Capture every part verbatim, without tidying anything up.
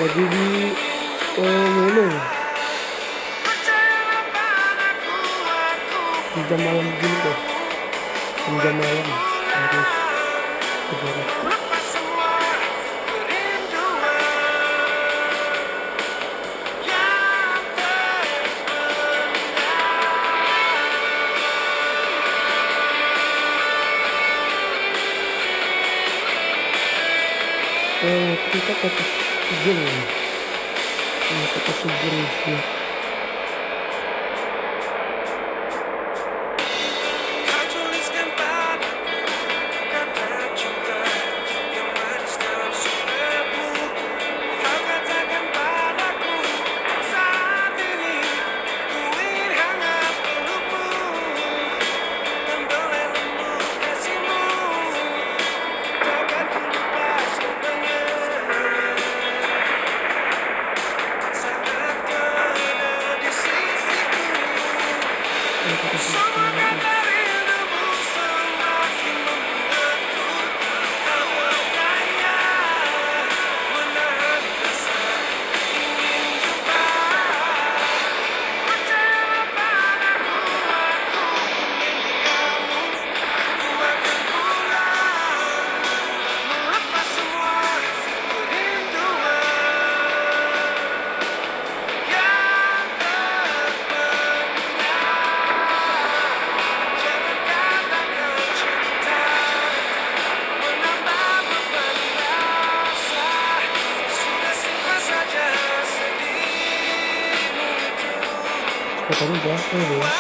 Jadi di, eh, ngene. Di jam malam gini, guys. Jam, jam malam harus begadang. Eh, kita ke atas sugeng. Ini ke atas sugeng sini. Katanya dia ini ya.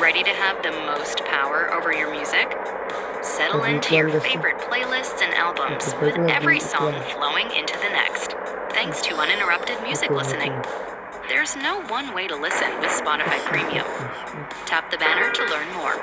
Ready to have the most power over your music? Settle into your favorite playlists and albums with every song flowing into the next, thanks to uninterrupted music listening. There's no one way to listen with Spotify Premium. Tap the banner to learn more.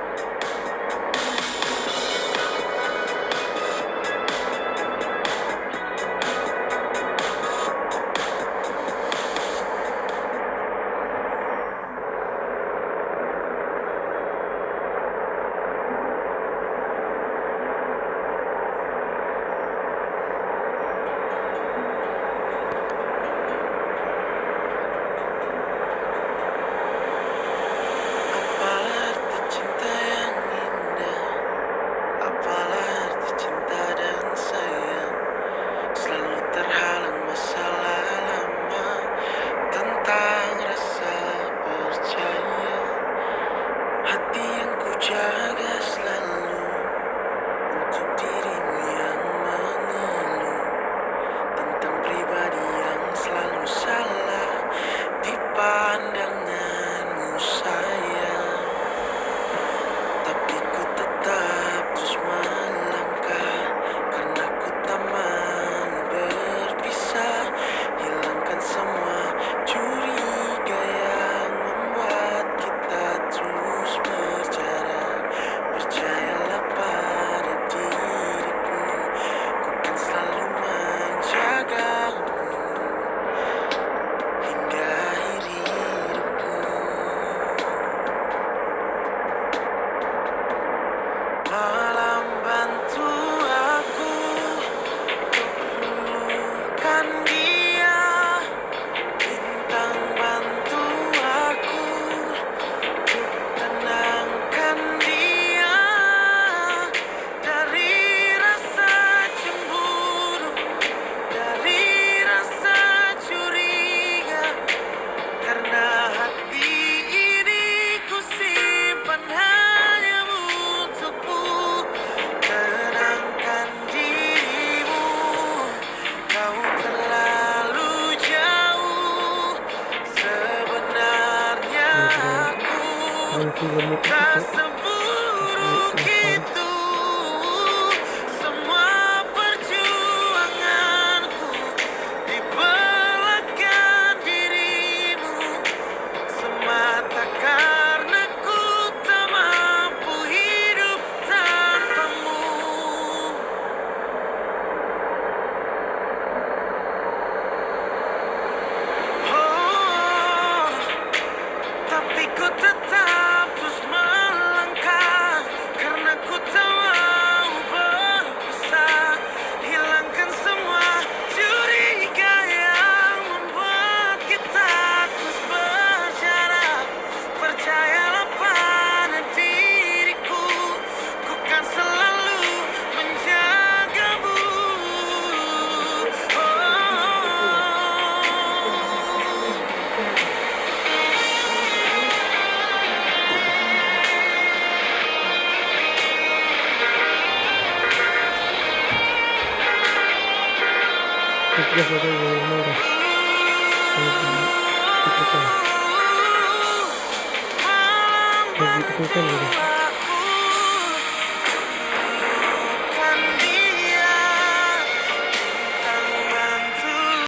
Gas ada yang murah. Lagi itu kan lagi.